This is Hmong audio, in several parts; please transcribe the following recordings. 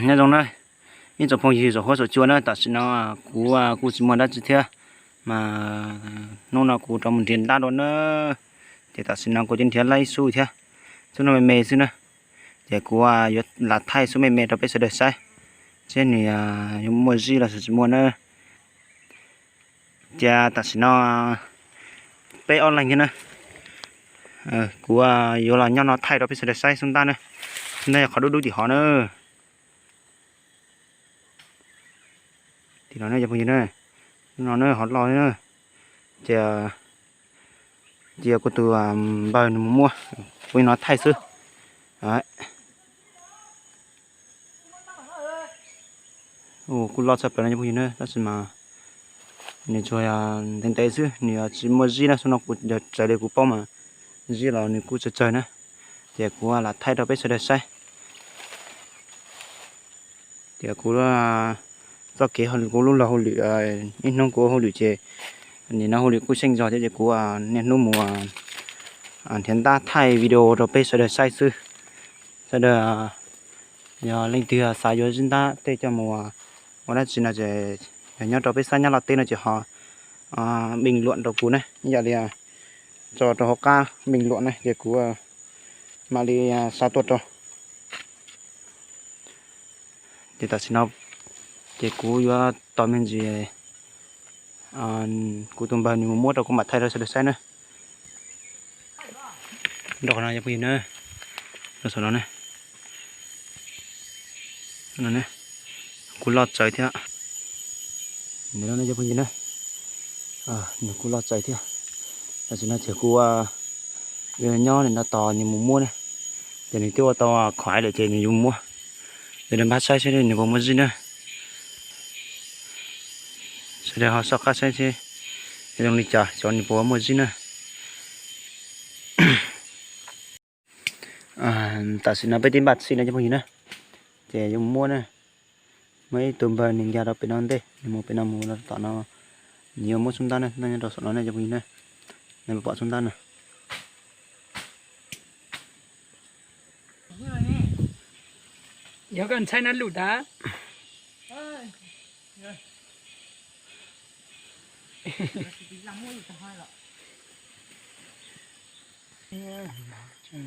Nyob zoo na, ib tsoom phooj ywg saum huab saum cua na, tam sim no kuv kuj tsis muaj dab tsi thiab, mas hnub no kuv rov mus nrhiav ntab dua na, ces tam sim no kuv cia nrhiav laib xub thiab, xub no me me xwb na, ces kuv yuav lam thaij xub me me rau peb sawv daws saib, seb nws yuav muaj zij los tsis muaj na. Ces tam sim no peb ob leeg thiab na, kuv yuav los nyob no thaij rau peb sawv daws saib xub ntab na, xub ntab yog qhov dub dub tim hov na. Tim no ne cov phooj ywg na, no ne hov los na, ces cia kuv tus npawg nws mus muab, kuv no thaij xwb. Kuj loj tshaj plaws no cov phooj ywg na, tab sis mas nws tsuas ntev ntev xwb, nws tsis muaj zij na, xub no kuv yog raws li kuv paub mas zij los nws kuj tsawg tsawg na, ces kuv lam thaij rau peb sawv daws saib. Tias kuv txoj kev kuv lub luag hauj lwm, ib hnub kuv hauj lwm ces nim no hauj lwm kuj xyeej zog thiab ces kuv niaj hnub mus nrhiav ntab thaij video rau peb sawv daws saib xwb. Sawv daws yog leej twg xav yuav zij ntab tej coj mus ua dab tsi no ces yog nyob rau peb sab Nyab Laj teb no ces ho bình luận rau kuv ne, ib yam li tso rau hauv qab bình luận ne ces kuv mam li xa tuaj rau. Ces tam sim no ces kuv yuav tos me ntsis kuv tus npawg nws mus muab rau kuv mam thaij rau sawv daws saib na. Nrog qhov no cov phooj ywg na, rau saum no ne, kuj loj tsawv thiab. Nws cov phooj ywg na, nws kuj loj tsawv thiab. Tam sim no ces kuv nyob nim no tos nws mus muab na, ces nws twb ua tau khoaiv lawm ces nws yuav muab. Sawv daws npaj saib seb nws puas muaj zij na. Sawv daws ho soj qab saib seb zoo li cas xyov nws puas muaj zij na. Tam sim no peb twb npaj txhij no cov phooj ywg na, ces yuav muab na. Muaj ib tug npawg nws nkag rau pem no ntej, nws mus pem no mus rau tom no, nws yuav muab xub ntab na, nyob rau saum no ne cov phooj ywg na. Nej puas pom xub ntab na?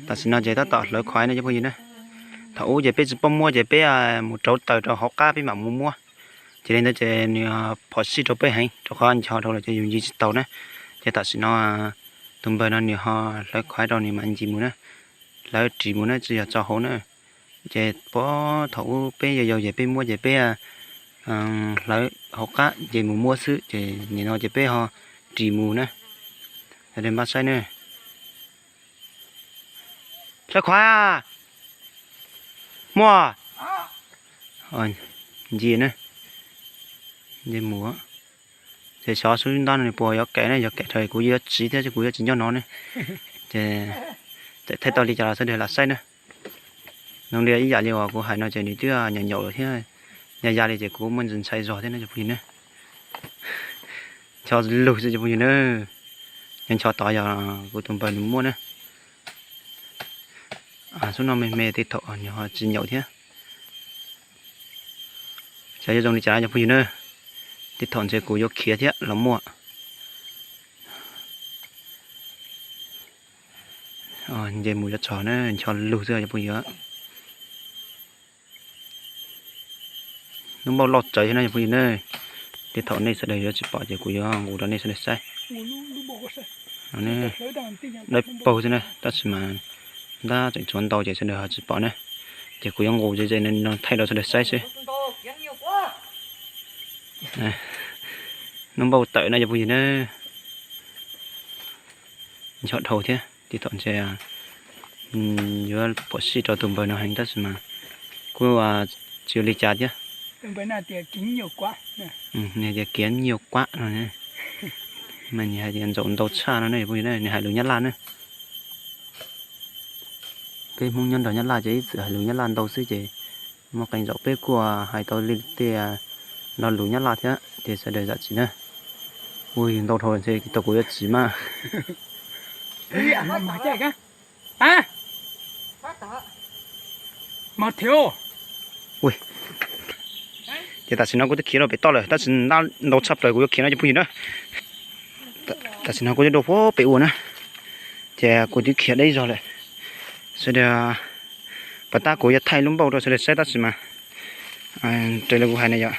Tam sim no ces tab tom hlawv khoaiv no cov phooj ywg na. Thaum ub ces peb tsis paub muab ces peb mus rauv taws rau hauv qab peb mam mus muab. Ces li ntawd ces nws phom sij rau peb heev rau qhov ncho dhau lawm ces yus ncig tsis taus na. Ces tam sim no tus npawg no nws ho hlawv khoaiv rau nws mam ncig mus na. Hlawv ris mus na, tsis yog tso hauv na. Ces puag thaum ub peb yau yau ces peb muab ces peb hlawv hauv qab ces mus muab xwb ces nim no ces peb ho ris mus na. Sawv daws npaj saib na. Hlawv khoaiv, muaj, nce na, nce mus. Ces xyov xub ntab no nws puas yuav kem na, yog kem dhau kuv yuav tsiv thiab, kuv yuav tsis nyob no ne. Ces thaij tau li cas los sawv daws lam saib na. Zoo li ib yam li uas kuv hais no ces nws twb nyaum nyaum lawm thiab, ya ya li ces kuv muaj ntsis ntshai zog thiab na cov phooj ywg na. Ncho lug xwb cov phooj ywg na. Nyob ncho tod yog kuv tus npawg nws muab na. Xub no me me tej thaum nws ho tsis nyaum thiab. Xyov yuav zoo li cas cov phooj ywg na. Tej thaum ntshe kuv yuav khiav thiab los muaj. Nce mus yuav txog na, ncho lug xwb cov phooj ywg. Lub npauj loj tsawv thiab na cov phooj ywg na. Tej thaum nej sawv daws yuav tsis pom ces kuv yuav nqus rau nej sawv daws saib. Dawb paug xwb na, tab sis mas ntab tseem tshuav ntau ces sawv daws ho tsis pom na. Ces kuv yuav nqus ze ze no thaij rau sawv daws saib seb. Lub npauj tawm na cov phooj ywg na. Ncho dhau thiab, tej thaum ntshe yuav phom sij rau tus npawg no heev tab sis mas kuj tsis ua li cas thiab. Nws tias kiav nyuj kuab no, mas nws hais tias ntsaum ntau tshaj no ne, nws hais lus Nyab Laj na. Peb Hmoob nyob nrog Nyab Laj ces ib txwm hais lus Nyab Laj ntau xwb ces muaj qee zaum peb kuj hais tau li tej lo lus Nyab Laj thiab ces sawv daws zam txim na. Ua yus ntau dhau ntshe tau kuv yuav tsis mas. Mos thiv, Ui, ces tam sim no kuv twb khiav rau pem toj lawm tab sis ntau tshaj plaws kuv yuav khiav no cov phooj ywg na. Tam sim no kuv twb rau pem ua na, ces kuv twb khiav deb zog lawm. Sawv daws, pas tab kuv yuav thaij lub npauj rau sawv daws saib tab sis mas raws li kuv hais na yom,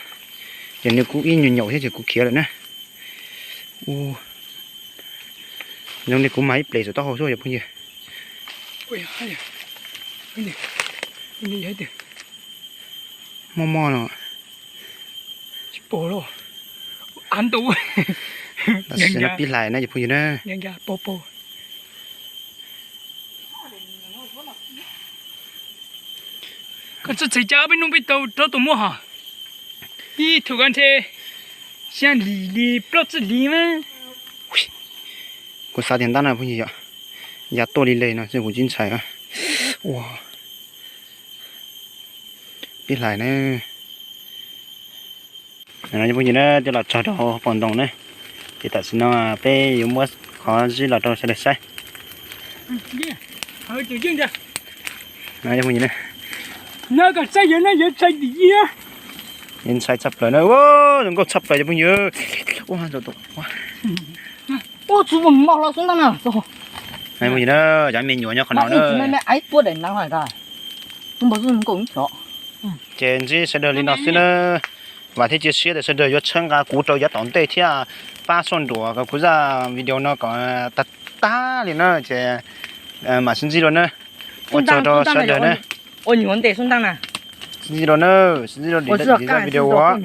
ces nws kuj ib nyuag nyaum thiab ces kuv khiav lawm na. Zoo li kuv mag ib ples saum taub hau xwb cov phooj ywg. Mob mob no. Tam sim no pib hlais na cov phooj ywg na. Koj txhob txhais cas peb nug peb tau rov tus muab hos. Ib thaum koj ntshe xya hlis li plaub tsib hlis mas. Kuv xav tias ntab no phooj ywg yom, ya tuaj li le no xwb kuv tsis ntshai. Ua, peb hlais na. Phooj ywg na, twb los txog rau hauv paus ntoo na, ces tam sim no peb yuav muab qhov zib los rau sawv daws saib. Ntshai tshaj plaws na, zoo nkauj tshaj plaws cov phooj ywg. Phooj ywg na, cov me nyuam nyob qhov no na. Ces ntsib sawv daws li no xwb na. Vam thiab cia siab tias sawv daws yuav txhawb nqa kuv rau yav tom ntej thiab pab soj nruam kom kuv zaj video no kom tag tag li na ces mam sib ntsib dua na. Ua tsaug rau sawv daws na. Sib ntsib dua na, sib ntsib dua lwm zaj video os.